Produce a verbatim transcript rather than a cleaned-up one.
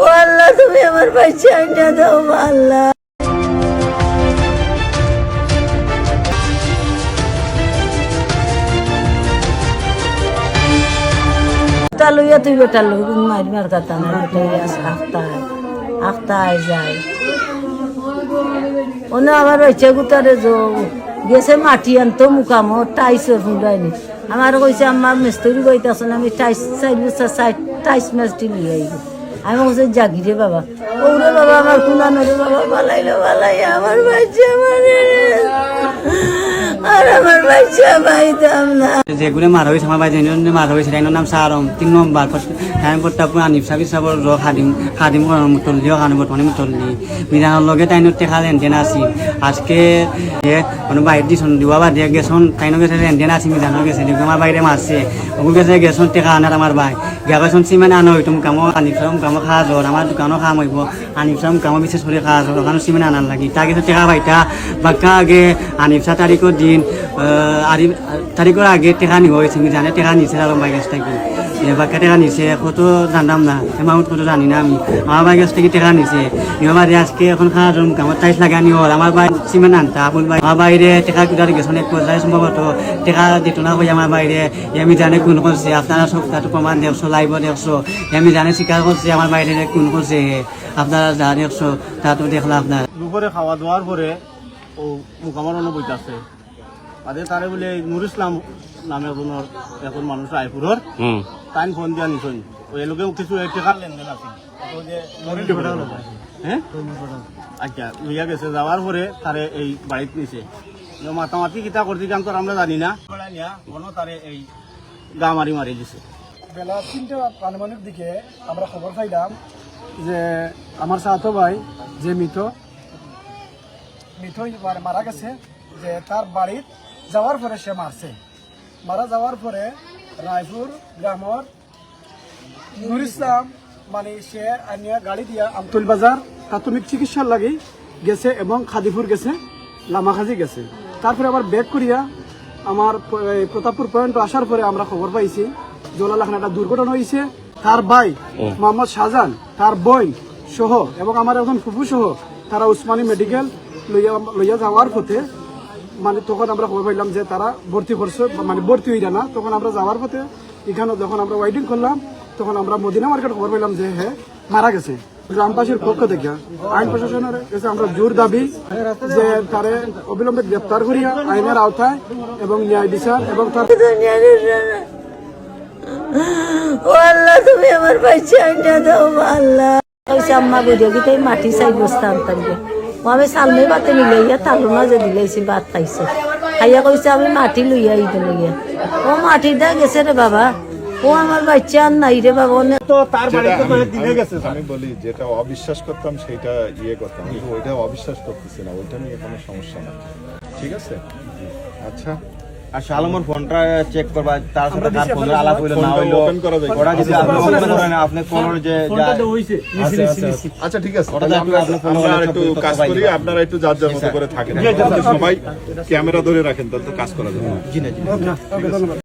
ও আল্লাহ, তুমি আমার বাচ্চা আইনা দাও, আল্লাহ। তা লইয়া তুই বেটা লই, মারি মার কথা না, বেটা লইয়া আস-, আখতায়, আখতায় যায়। অনো আমার বাচ্চা গুতারে যাও, গেছে মাটি আনতো মুকামো, টাইসর ফুটায়নি। আমার কইছে, "আম্মা, মিস্ত্রি কইতাছন, আমি টাইস চাইল, চা-, চাই-, টাইস মাস্টি লই আইব।" আমি কইছি, "জাগি রে বাবা।" ওরে বাবা, আমার কুলানো রে বাবা, বালাইলো বালাই, আমার বাচ্চা মারে। আর আমার বাচ্চা পাইতাম না। যেগুলো মারা হয়েছে, আমার বাচ্চা যেগুলো মারা হয়েছে, তাইনর নাম সারম, তিন নম্বর, তাই পট্টাপুর আনিফ সাবির সাবর র খাদিম, খাদিম করার মুতল্লি, ওখানে বর্তমানে মুতল্লি। মিজানর লগে তাইনর টেকা লেনদেন আছে। আজকে এ, মানে বাইর দিছন, দুয়া বাদে গেছন, তাইনও গেছে, লেনদেন আছে, মিজানও গেছে, দেখো আমার বাইরে মারছে, ওগু গেছে, গেছন টেকা আনার আমার ভাই। গিয়া কইছন সিমেন্ট আনো, ওইটু মুকামো, আনিফ সাহ মুকামো খাওয়া জোর, আমার দোকানও খাম হইব, আনিফ সাহ মুকামো বিশেষ করে খাওয়া জোর, ওখানে সিমেন্ট আনার লাগি। তা গেছে টেকা পাইতা, বাক্কা আগে আনিফ সাহ তারিখর দিন, আহ, আরিফ, তারিখর আগে টেকা নিব হয়েছে, মিজানে টেকা নিছে আলম ভাই গেছ থাকি। এ বাক্কা টেকা নিছে, কত জানতাম না, অ্যামাউন্ট কত জানি না আমি। আমার ভাই গেছ থাকি টেকা নিছে। এবার বাদে আজকে এখন খাওয়া জোর মুকামো টাইস লাগানি হল। আমার ভাই সিমেন্ট আনতা, আবুল ভাই। আমার বাইরে টেকা কুদারি গেছন এক পর্যায়ে সম্ভবত টেকা দিত না ভাই আমার বাইরে। এ মিজানে খুন করছে, আপনারা সব তার প্রমাণ দেখছো, লাইভও দেখছো। এ মিজানে স্বীকার করছে আমার বাইরে খুন করছে। আপনারা যা দেখছো, তা তো দেখলা আপনারা। দুপুরে খাওয়া দাওয়ার পরে ও মুকামর অনো বইতাছে। বাদে তারে বুলে এই নুর ইসলাম নামে একজনর, একজন মানুষ রায়পুরর, হুম। তাইন ফোন দিয়া নিছইন। ওই এলাকায় কিছু এই টেকার লেনদেন আছে। তো যে হ্যাঁ? আচ্ছা, লইয়া গেছে, যাওয়ার পরে তারে এই বাড়িত নিছে। যে মাতামাতি কিতা করতে যান তো আমরা জানি না। বেলা নিয়া মনো তারে এই গা মারি মারি দিছে। বেলা তিনটা আনুমানিক দিকে আমরা খবর পাইলাম যে আমার চাচাতো ভাই যে মৃত, মৃত হয়ে মারা, মারা গেছে, যে তার বাড়িত যাওয়ার পরে সে মারছে। মারা যাওয়ার পরে রায়পুর গ্রামর নুর ইসলাম, মানে, সে আনিয়া গাড়ি দিয়া আমতলী বাজার প্রাথমিক চিকিৎসার লাগি গেছে এবং খাদিপুর গেছে, লামাখাজি গেছে। তারপরে আবার ব্যাক করিয়া আমার প-, এই প্রতাপপুর পয়েন্ট আসার পরে আমরা খবর পাইছি জলালাখান একটা দুর্ঘটনা হয়েছে। তার ভাই হুম। মোহাম্মদ শাহজাহান, তার বোন সহ এবং আমার একজন ফুফু সহ তারা উসমানী মেডিকেল লইয়া, লইয়া যাওয়ার পথে, মানে, তখন আমরা খবর পাইলাম যে তারা ভর্তি করছে, মানে, ভর্তি হইরা না। তখন আমরা যাওয়ার পথে এখানে যখন আমরা ওয়েটিং করলাম, তখন আমরা মদিনা মার্কেট খবর পাইলাম যে হ্যাঁ, মারা গেছে। গ্রামবাসীর পক্ষ থেকে, আইন প্রশাসনের কাছে আমরা জোর দাবি যে তারে অবিলম্বে গ্রেপ্তার করিয়া আইনের আওতায় এবং ন্যায় বিচার এবং তার ও আল্লাহ, তুমি আমার বাচ্চা আইনা দাও, আল্লাহ। কইছে, "আম্মা, বুঝে কি তাই মাটি চাইর বস্তা আনতাম গে।" ও আমি সালমে ভাতে মিলাইয়া তালুর মাঝে দিলাইছি, ভাত খাইছে। খাইয়া কইছে, "আমি মাটি লইয়া আই তো লইয়া।" ও মাটি দা গেছে রে বাবা। ও আমার বাচ্চা আর নাই রে বাবা। অনে তো তার বাড়িতে তো দিলে গেছে, স্যার। আমি বলি, যেটা অবিশ্বাস করতাম সেটা ইয়ে করতাম, কিন্তু ওইটা অবিশ্বাস করতেছি না, ওইটা নিয়ে কোনো সমস্যা না। ঠিক আছে? আচ্ছা। আর শালমর ফোনটা চেক করবা, তার সাথে তার ফোনে আলাপ হইলো না হইলো, ওপেন করা যায়। ওটা যদি আপনি ওপেন করেন, আপনি কলর যে ফোনটা তো হইছে। আচ্ছা, আচ্ছা, আচ্ছা। আচ্ছা, ঠিক আছে। ওটা তাহলে তো আমরা, আপনি ফোন আমরা করলে একটু কাজ করি, আপনারা একটু যার যার মতো করে থাকেন। জি, জি, জি। সবাই ক্যামেরা ধরে রাখেন, তাহলে তো কাজ করা যাবে। জি না, জি না। ওকে, ওকে, ধন্যবাদ।